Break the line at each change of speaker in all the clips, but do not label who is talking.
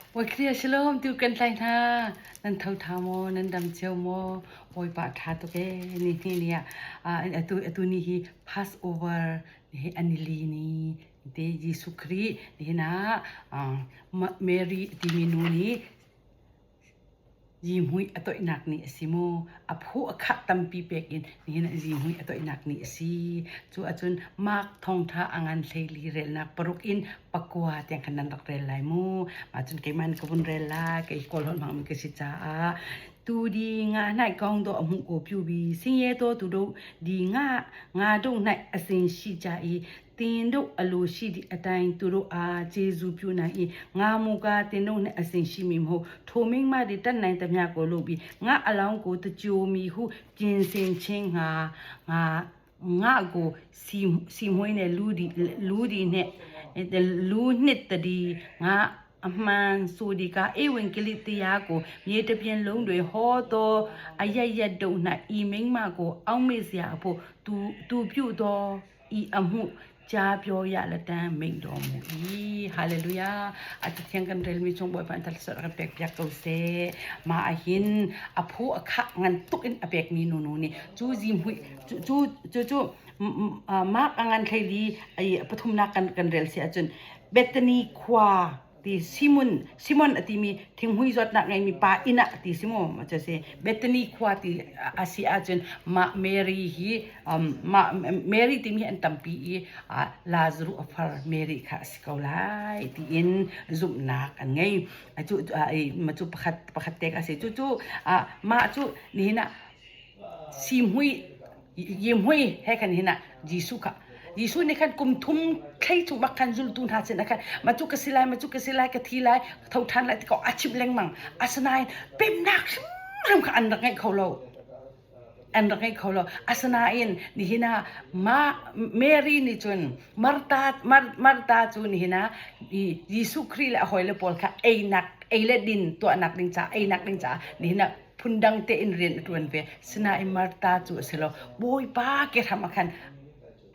Bawi Shalom tu kan tlai hna. Nan tho tha maw? Nan dam cio maw? Bawipa tha tuk ee. Ni hni ni ah atu atu ni hi Passover ni an li ni te Jesuh Khrih nihin ah Mary timi nu nih Zihmui a toihnak ni a si mu. A phu a khah tampi pek in nihin ah zihmui a toihnak ni a si. Cu ahcun Mark thawngṭha a ngan hleili relnak paruk in pakua tiang khan nan rak rel lai mu. Mah cun keimah nih ka vun rel lai. Kei Kawl holh hmangmi ka si caah. Tu di nga hnai kong do a hmuh ko pyu bi singye to tu do di nga nga do hnai asin shi cha i tin do alu shi di atain turu a jeju pyu na i nga mu ka tin do ne asin shi mi mo thoming ma di tan nai ta mya ko lo bi nga along ko ta chiu mi hu jin sin ching nga nga nga ko si si hmui ne lu di lu di ne lu nit ta di nga အမှန်ဆိုဒီကဧဝံဂေလိတရားကိုမြေတပြင်လုံးတွင်ဟောသောအရရက်တို့၌ဤမိန်းမကိုအောက်မေ့စရာအဖို့သူသူပြုသော ဤအမှုကြားပြောရလတန်မိန်တော်မူ၏ဟာလေလုယာအတthiang kan rel mi chung bawipa thal sar kan pek piak ko se ma ahin aphu akha ngan tuk in apek mi nu nu ni chu ji mhui chu chu chu chu mark angan thlei ai pathumnak kan kan rel si ahcun Bethany khua ti Simon Simon a timi thinghmui zawtnak ngeimi pa inn ah ti si mu cu si Bethany khua ti a si ahcun mah Mary hi mah Mary timi hi an tampi i Lazarus a far Mary kha a si ko lai tiin zumhnak an ngei cu cu pakhat pakhat te a si cu cu mah cu nihin ah Sihmui yimhui he khan hin ah Jesuh kha Jesuh nih khan kum thum thlei chung bak khan zultu hna sin ah khan ma cu ka si lai ma cu ka si lai ka thi lai ka tho ṭhan lai ti ko a chimh lengmang asinain pemnak hrimhrim kha an rak ngeih kho lo an rak ngei kho lo asinain nihin ah ma Mary nih cun Martha Mar, Martha cu nihin ah Jesuh Khrih le a hawile pawl kha einak ei le din tuahnak ding ca einak ding caah nihin ah phundang tein rian a ṭuan ve. Sinain Martha cu a si lo. Bawipa ke hram ah khan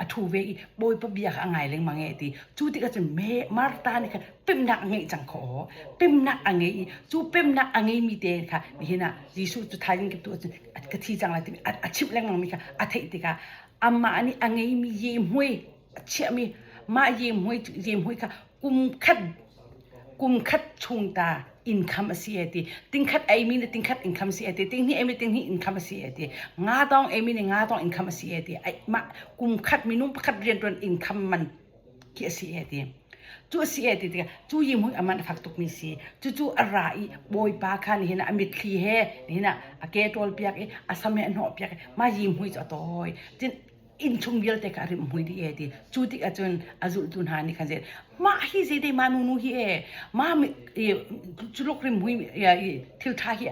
a ṭhu ve i Bawipa bia kha a ngai lengmang e ti. Cu tikah cun Martha nih khan pemnak a ngeih cang khaw. Pemnak a ngei i cu pemnak a ngeimi te kha nihin ah Jesuh cu thaizing kip tu ahcun ka thi cang lai timi a chimh lengmang mi kha a theih tikah amah nih a ngeimi yehmuai a chiahmi mah yehmuai yehmuai kha kum khat kum khat chung ta income a si e ti tingkhat eimi nih tingkhat income si e ti tinghnih eimi tinghnih income a si e ti nga tawng eimi nih nga tawng income a si e ti mah kum khat minung pakhat riantuan income man khi a si e ti cu a si e ti tikah cu yi hmui aman a fak tuk mi si cucu a ra i bawipa kha nihin ah a mitthli he nihin ah a ke ṭawl piak i a sam he a hnawh piak i mah yi hmui cu a tawi cun innchung vialte kha a rimhmui dih e ti cu tik ahcun a zultu hna nih khan mah hi zei dei ma nunu hi e ma culuk rimhmui thil ṭha hi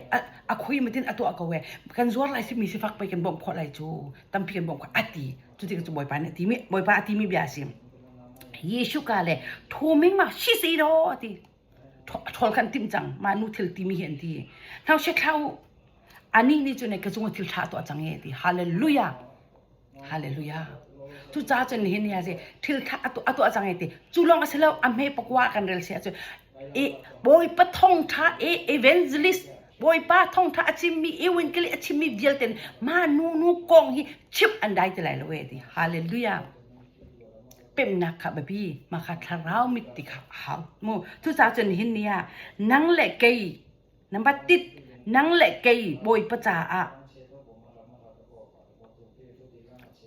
a khui matin a tuah ko e kan zuar lai si mi sifak pei kan bawmh khawh lai cu tampi kan bawmh khawh a ti cu tik cu bawipa nih a timi bawipa a timi bia a si Jesuh ka le thuming ma si sei do ti ṭhawl khan timh cang mah nu thil timi hi an ti hnau she thlau anih nih cun ka cung thil ṭha tuah cang e ti hallelujah hallelujah cu ca cun nihin ni ah thil ṭha a tuah cang e ti cu lawng a si lo a hme pakua kan rel si ahcun e bawipa thawngṭha e evangelist bawipa thawngṭha a chimmi evangelist a chimmi vialte mah nu nu kong hi chimh an dai ti lai lo e ti hallelujah pemnak kha biapi mah kha thlarau mit ti kha a hau mu cucaah cun nihin ni ah nang le kei number tit nang le kei bawipa caah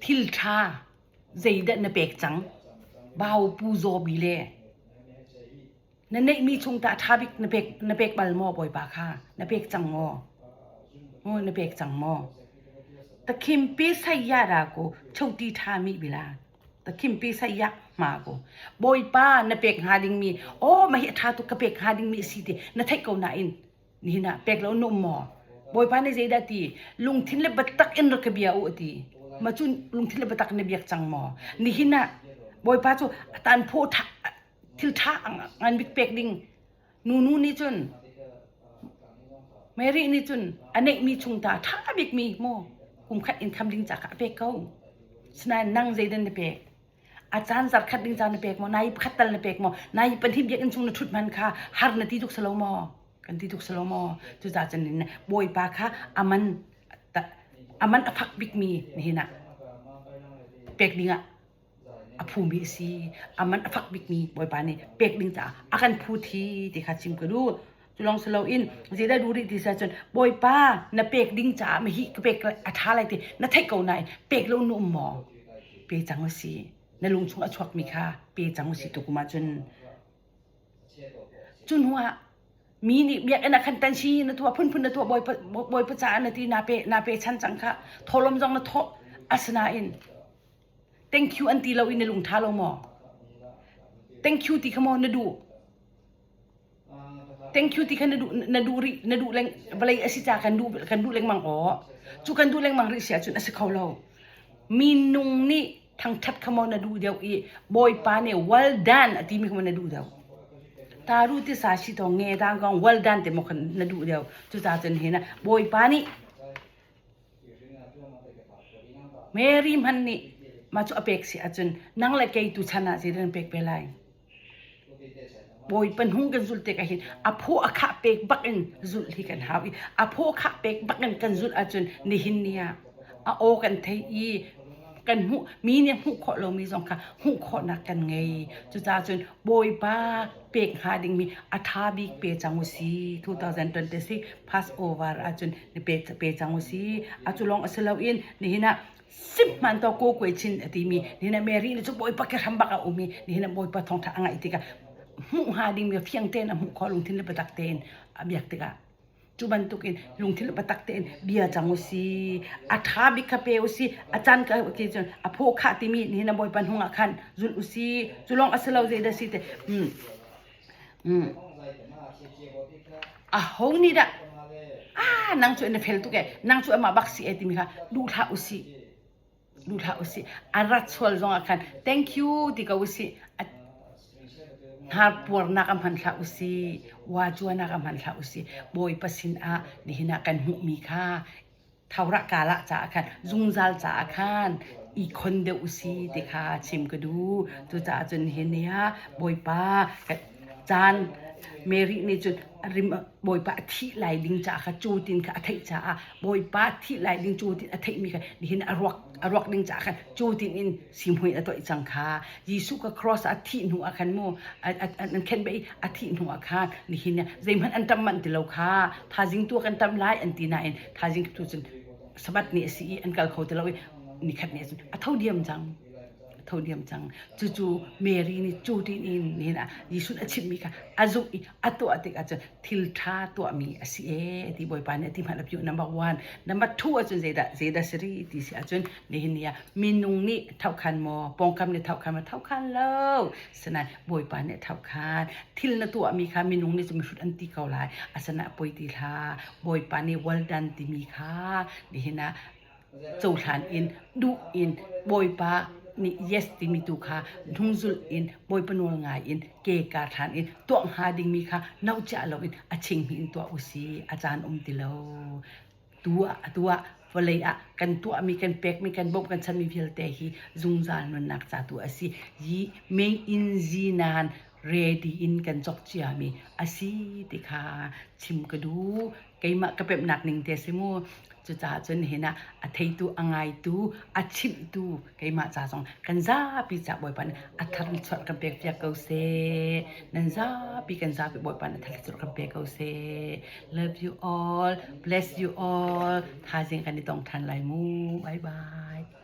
thil ṭha zeidah na pek cang bau pu zaw bi le Na neihmi chung tah ṭha bik na pek na pek bal maw Bawipa kha? Na pek cang maw? Maw na pek cang maw? Takhim pe saya ra ko choti ṭha mi bila. Takhim pe saya ma ko. Bawipa na pek hnga dingmi oh mah hi a ṭha tuk ka pek hnga dingmi a si ti na theih ko nain nihin ah pek lo na um maw? Bawipa nih zeidah ti? Lungthin le biatak in rak ka bia u a ti. Ma cu lungthin le biatak in na biak cang maw? Nihin ah Bawipa cu a tan phaw ṭha thil ṭha ngan bik pek ding nunu nih cun Mary nih cun a neihmi chung ta ṭha bikmi maw kum khat income ding ca kha a pek ko. Sinain nang zeidan na pek? A caan zarkhat ding caan na pek maw? Nai pakhat tal na pek maw? Nai pahnih biakinn chung na ṭhut hman kha har na ti tuk si lo maw? Kan ti tuk si lo maw? Cucaah cun Bawipa kha aman aman a fak bikmi nihin ah pek dingah a phumi a si. Aman a fak bikmi Bawipa nih pek ding caah a kan phu thi ti kha chim ka duh. Cu lawng si loin zeidah duh rih ti si ahcun Bawipa na pek ding caah mahi ka pek a ṭha lai ti na theih ko nain pek lo na um maw? Pe cang u si. Na lung chung a chuakmi kha pe cang u si tukum ahcun. Cu hnu ah mi nih biakinn ah khan tansi na tuah phunphun na tuah Bawipa Bawipa caah na ti na pe na pe chan cang kha thawhlawm zong na thawh asinain thank you an ti lo i na lung ṭha lo maw? Thank you ti kha maw na duh? Thank you ti kha na duh na duh rih na duh leng vawlei a si ca kan duh kan duh lengmang aw. Cu kan duh lengmang rih si ahcun a si kho lo. Minung nih thangṭhat kha maw na duh deuh i Bawipa nih well done a timi kha maw na duh deuh. Taru ti sa si to nge dang kong well done ti maw kha na duh deuh. Cucaah cun hin Bawipa nih Mary hmanh nih mah cu a pek si ahcun nang le kei tu chan ah zeidah nan pek ve lai? Bawipa hnung kan zulh tikah hin a phaw a khah pek bak in zulh hi kan hau i a phaw khah pek bak in kan zulh ahcun nihin ni ah a aw kan theih i kan hmuh mi nih hmuh khawh lomi zong kha hmuh khawhnak kan ngei. Cucaah cun Bawipa pek hnga dingmi a ṭha bik pe cang u si. 2026 Passover ahcun ni pe, pe cang u si. A cu lawng a si loin nihin ah Sip hman to ko kuai chin a timi nihin ah Mary nih cu Bawipa ke hram bak a um i nihin ah Bawipa thawngṭha a ngaih tikah hmuh hnga dingmi fiang tein a hmuh khawh lungthin le biatak tein a biak tikah cu bantukin lungthin le biatak tein bia cang u si a ṭha bik kha pe u si a caan ka ti cun a phaw khah timi nihin ah Bawipa hnung ah khan zul u si cu lawng a si lo zei dah si te Aho nih dah ah nang cu na fel tuk ee nang cu amah bak si ee timi kha duh hlah usih duh hlah usih a rat sual zong ah khan thank you ti ko usih hnarpuarnak a hman hlah usih wacuanak a hman hlah usih Bawipa sin ah nihin ah kan hmuhmi kha Thauhrah kalah caah khan zungzal caah khan i khon deuh u si ti kha chim ka duh. Cucaah cun nihin ni ah Bawipa caan Mary nih cun rim Bawipa a thih lai ding caah kha cu tin kha a theih caah Bawipa thih lai ding cu tin a theihmi kha nihin a ruak a ruak ding caah khan cu tin in simhui a toih cang kha Jesuh ka cross a thih hnu ah khan mu an khenbeh i a thih hnu ah khan nihin zeihmanh an ṭamh manh ti lo kha thazing tu kan ṭamh lai an ti nain thazing tu cun Sabbath ni a si i an kal kho ti lo i nikhat ni cun a tho diam cang a tho diam cang cucu Mary nih cu tin in nihin ah Jesuh a chimhmi kha a zumh i a tuah tik ahcun thil ṭha tuahmi a si ee ti Bawipa nih a ti hmanh a piu number one number two ahcun zeidah zeidah si rih ti si ahcun nihin ni ah minung nih thohkhan maw pawngkam nih thohkhan maw thohkhan lo sinain Bawipa nih thohkhan thil na tuahmi kha minung nih cun mihrut an ti ko lai asinain a poi ti hlah Bawipa nih well done timi kha nihin ah cohlan in duh in Bawipa nih yes timi tu kha hnungzulh in Bawipa nawl ngai in ke ka thlan in tuah hnga dingmi kha nauchiah loin a chingmi in tuah usi a caan um ti lo tu ah atu ah vawlei ah kan tuahmi kan pekmi kan bawmh kan chanmi vialte hi zungzal nunnak ca tu a si yi mei in zinan ready in kan cawk ciami a si ti kha chim ka duh keimah ka pemhnak ning te si mu cucaah cun hin ah a theitu a ngaitu a chimhtu keimah ca zong kan zapi ca Bawipa nih a thar chuah kan pek piak ko seh nan zapi kan zapi Bawipa nih a thar chuah kan pek ko seh love you all bless you all thazing kan i tong than lai mu bye bye.